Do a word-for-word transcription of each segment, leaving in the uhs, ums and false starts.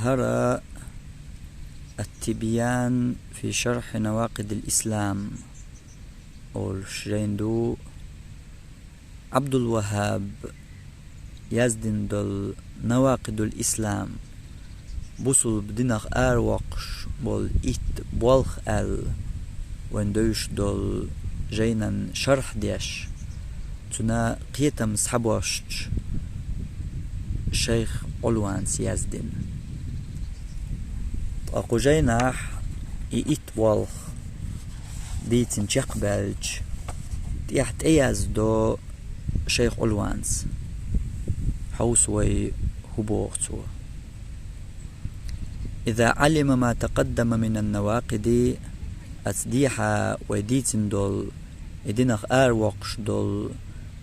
ХӀара «Ат-Тибян фи шархьи навакъидил ислам» олуш жайна ду. Ӏабдул-ВахӀхӀаб яздина долу «Навакъидул ислам», бусулба динах аравоккхуш болу итт болх аьлла, вайн девзаш долу жайнан шархь деш, цуьнан кхетам схьабоссуш шайх Ӏулванца яздина. Ткъа кху жайнахь и итт болх дийцина чекхбаьлча, тӀехь тӀеяздо шайх Ӏулванца. Хьовса вай, хӀун боху цо. «Иза Ӏалима ма такъаддама минан навакъиди», оцу дехьа вай дийцина долу, и динах аравоккхуш долу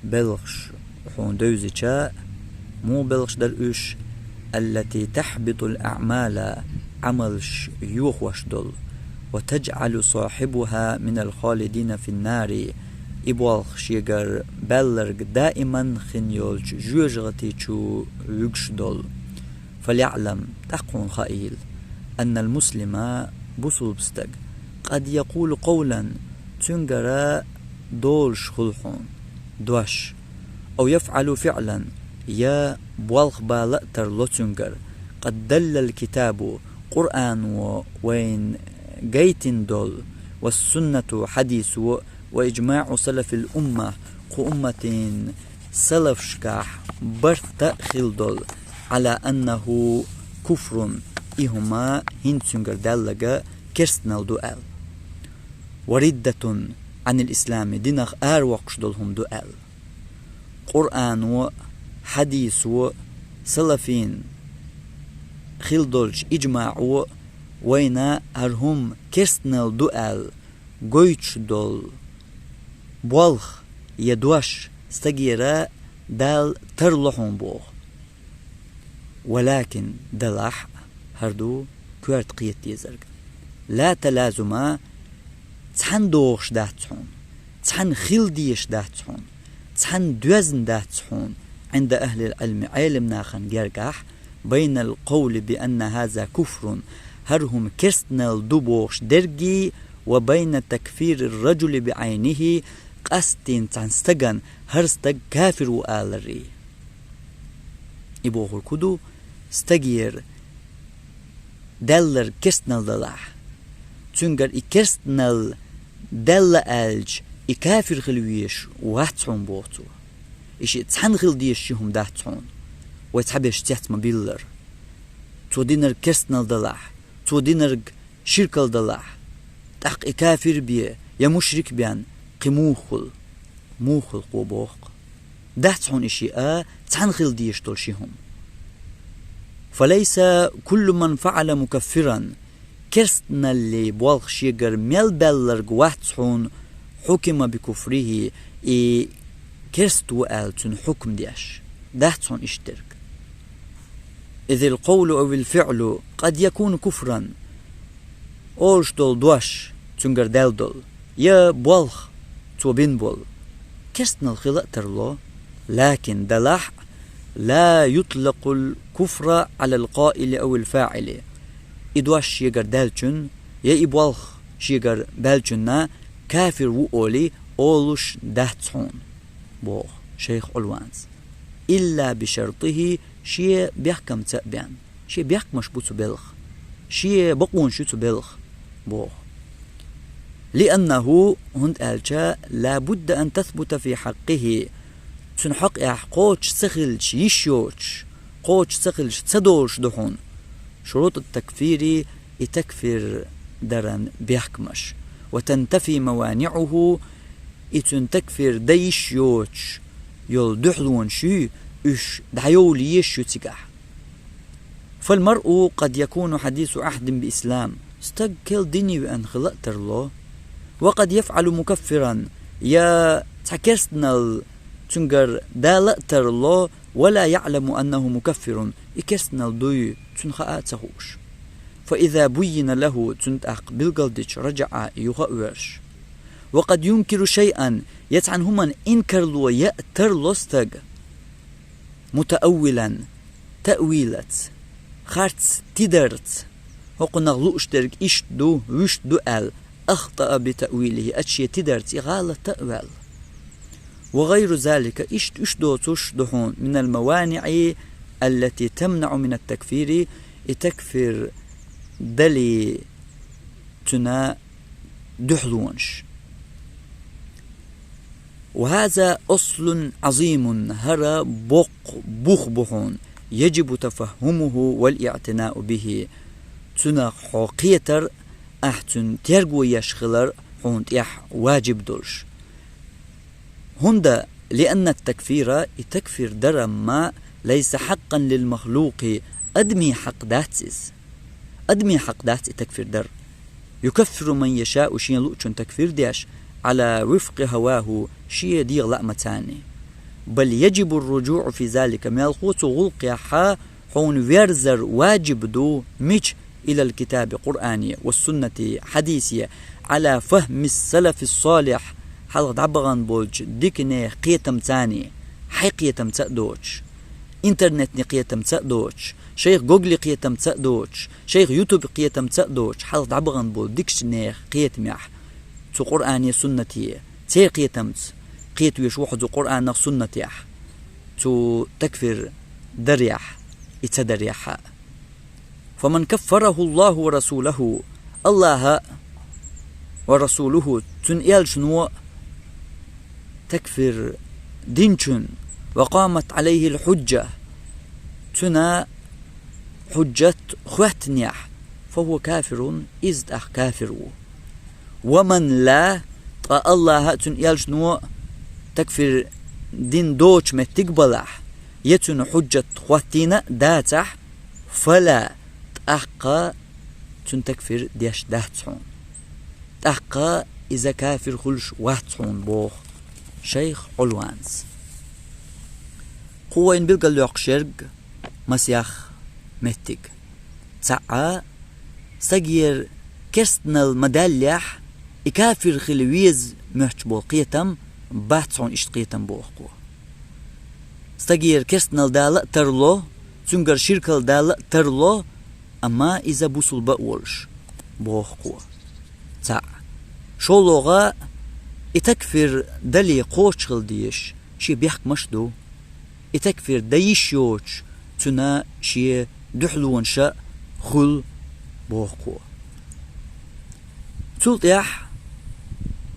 белхаш хьуна девзича, муха белхаш дара уьш? «Аллати тахьбитул аъмала», Ӏамалш йохош долу, «ва таджӀалу сахьибаха минал халидина фин нари», и болх шегара баьлларг даиман хин йолчу жоьжахати чу вуьгуш долу. «ФальяӀлам», тӀаккха хьуна хаийла, «аннал муслима», бусулба стаг, «къад якъулу къавлан», цуьнгара долуш хуьлу хьуна дош, «ав яфӀалу фиӀлан», я болх бала а тарло цуьнгара, «къад даллал китабу», Къуръано вайна гайтина долу, «ва суннату», хьадисо, «ва иджмаӀу салафил умма», кху умматин салафашкахь барт а хилла долу, «Ӏала аннаху куфрун», и хӀума хӀинца цуьнгара даьлларг керстанал ду аьлла. «Ва риддатун Ӏанил ислами», динах аравоккхуш долу хӀума ду аьлла. Къуръано, хьадисо, салафийн хилла долчу иджмаӀо вайна хӀара хӀума керстанал ду аьлла гойтуш долу болх я дош стагера Дала тарло хьуна боху. Валакин, делахь а, хӀара ду коьрта кхета дезарг. Ла талазума, цхьаьна догӀуш дац хьуна, цхьаьна хила дезаш дац хьуна, цхьаьна доьзна дац хьуна, Ӏинда ахьлил Ӏилми, Ӏелам нахана гергахь, байнал къавли би анна хаза куфрун, хӀара хӀума керстанал ду бохуш дерггий, ва байна такфирир раджули би Ӏайнихи, къастийна цхьана стагана хӀара стаг кафир ву аларий. И бохург хӀун ду? Стагера даьлларг керстанал далахь, цуьнгара и керстанал даьлла аьлча, и кафир хила везаш вац хьуна боху цо. И шиъ цхьаьна хила дезаш ши хӀума дац хьуна, вай цхьаберш цец ма-биллара. Цо динарг керстанал далахь, цо динарг ширкал далахь, тӀаккха и кафир бен я мушрик бен кхин муха хуьлу? Муха хуьлу кхо боху-кх? Дац хьуна и шиъ а цхьаьна хила дезаш долу ши хӀума. Фалайса куллу ман фаӀала мукаффиран, керстаналлий болх шегара мел баьлларг вац хьуна хьукима би куфрихи, и керста ву аьлла цуьнан хьукам деш. Дац хьуна иштта дерг. Изил къавлу авил фиӀлу къад якуну куфран, олуш долу дош, цуьнгара даьлла долу, я болх, цо бина болу, керстанал хила а тарло, лакин, делахь а, ла ютлакъул куфра Ӏалал къаили авил фаӀили. И дош шегара даьллачун, я и болх шегара баьллачунна кафир ву олий олуш дац хьуна, боху шайх Ӏулванца. Илла би шартихи, шен бехкамца а бен. Шен бехкамаш бу цу белхан. Шен бакъонаш ю цу белхан, боху. Лианнаху, хӀунда аьлча, ла будда ан тасбута фи хьаккихи, цуьнан хьакъехь кхочуш ца хилча йиш йоцуш, кхочуш ца хилча ца долуш ду хьуна шурутӀ ат-такфири, и такфир даран бехкамаш, ва тантафи маваниӀуху, и цуьнан такфир дан йиш йоцуш йолу дуьхьалонаш юй, уьш дӀайовла езаш ю цигахь. Фалмаръу къад якуну хьадису Ӏахьдин би ислам, стаг керла дине веана хила а тарло. Ва къад яфӀалу мукаффиран, я цхьа керстанал цуьнгара дала а тарло, ва ла яӀламу аннаху мукаффирун, и керстанал дуй цуьнан хаа а ца хууш. Фа иза буййина лаху, цунна тӀаккха билгалдича, раджаӀа, юха а воьрзуш. Ва къад юнкиру шайъан, я цхьана хӀуманна инкарло ян а тарло стаг, мутааввилан, таъвилаца, харц тидарца, хӀокхунах лууш дерг иштта ду, вуьшта ду аьлла, أخطأ بتأويله, ат шен тидарца и гӀалат а ваьлла. وغير ذلك, иштта уьш доцуш ду хьуна, من الموانع التي تمنع من التكفير, и такфир дале цуьнан дуьхьалонаш. وهذا أصل عظيم, хӀара боккха бух бу хьуна, يجب تفهمه والاعتناء به, цунах хьо кхетар, ахь цуьнан терго еш хилар хьуна тӀехь ваджиб долуш. ХӀунда, لأن التكفير, и такфир дар-м, ليس حقا للمخلوق, адамийн хьакъ дац иза. Адамийн хьакъ дац и такфир дар. يكفر من يشاء, шен луучун такфир деш, على وفق هواه, шен дегӀан лаамца. بل يجب الرجوع في ذلك, мелхо цу гӀуллакхехь хьуна верзар ваджиб ду, мича, إلى الكتاب, Къуръане, والسنة, хьадисе, على فهم السلف الصالح, хьалха дӀабахана болчу диканех кхетамца, хьайн кхетамца а доцуш, интернетан кхетамца а доцуш, шайх Гуглин кхетамца а доцуш, шайх Ютубан кхетамца а доцуш, хьалха дӀабахана болу дикачу нехан кхетамехь, цу Къуръане, суннате, церан кхетамца кхета везаш ву хьо цу Къуръанах, суннатех, цу такфир дарехь, и ца дарехь а. فمن كفره الله ورسوله, АллахӀа а, ورسوله, цуьнан элчано а такфир динчун, وقامت عليه الحجة, цуьнан хьуджат хоьттинехь, فهو كافر, иза тӀаккха кафир ву. ومن لا, ткъа АллахӀа а, цуьнан элчано а такфир дина доцучу меттиг балахь, я цуьнан хьуджат хӀоттийна а дацахь, فلا, тӀаккха цуьнан такфир деш дац хьуна. ТӀаккха иза кафир хуьлуш вац хьуна, боху шайх Ӏулванас. Кху вайна билгалйоккхуш ерг масех меттиг. Цхьаъ, стагера керстанал ма-даьллехь, и кафир хила веза моьттуш болу кхетам бац хьуна иштта кхетам, боху кхо. Стагера керстанал дала а тарло, цуьнгара ширкал дала а тарло, амма иза бусулба а волуш, боху кхо. Цхьаъ. ШолгӀа, и такфир дале кхочуш хила дезаш шен бехкамаш а ду. И такфир дан йиш йоцуш, цуьнан шен дуьхьалонаш а хуьлу, боху кхо. Цул тӀаьхьа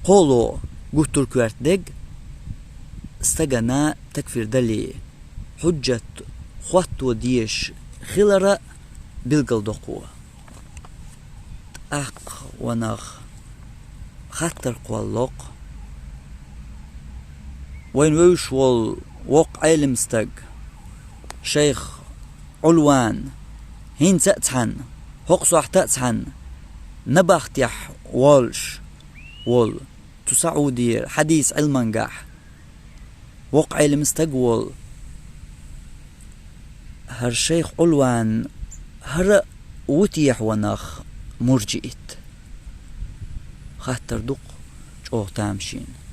кхоалгӀа гуттар а коьрта дерг, стагана такфир дале хьуджат хӀотто дезаш хилар а билгалдо кхо. ТӀаккха ванах хаттар кхоллало-кх. Вайна вевзаш волу воккха Ӏелам стаг, шайх Ӏулван, хӀинца а цхьаьна, хӀокху сохьта а цхьаьна набахтехь волуш волу, цу Саудера хьадис Ӏилмангахь воккха Ӏелам стаг волу хӀара шайх Ӏулван, хӀара а ву техьа ванах мурджиит? Хаттар ду-кх чӀогӀа тамашийна.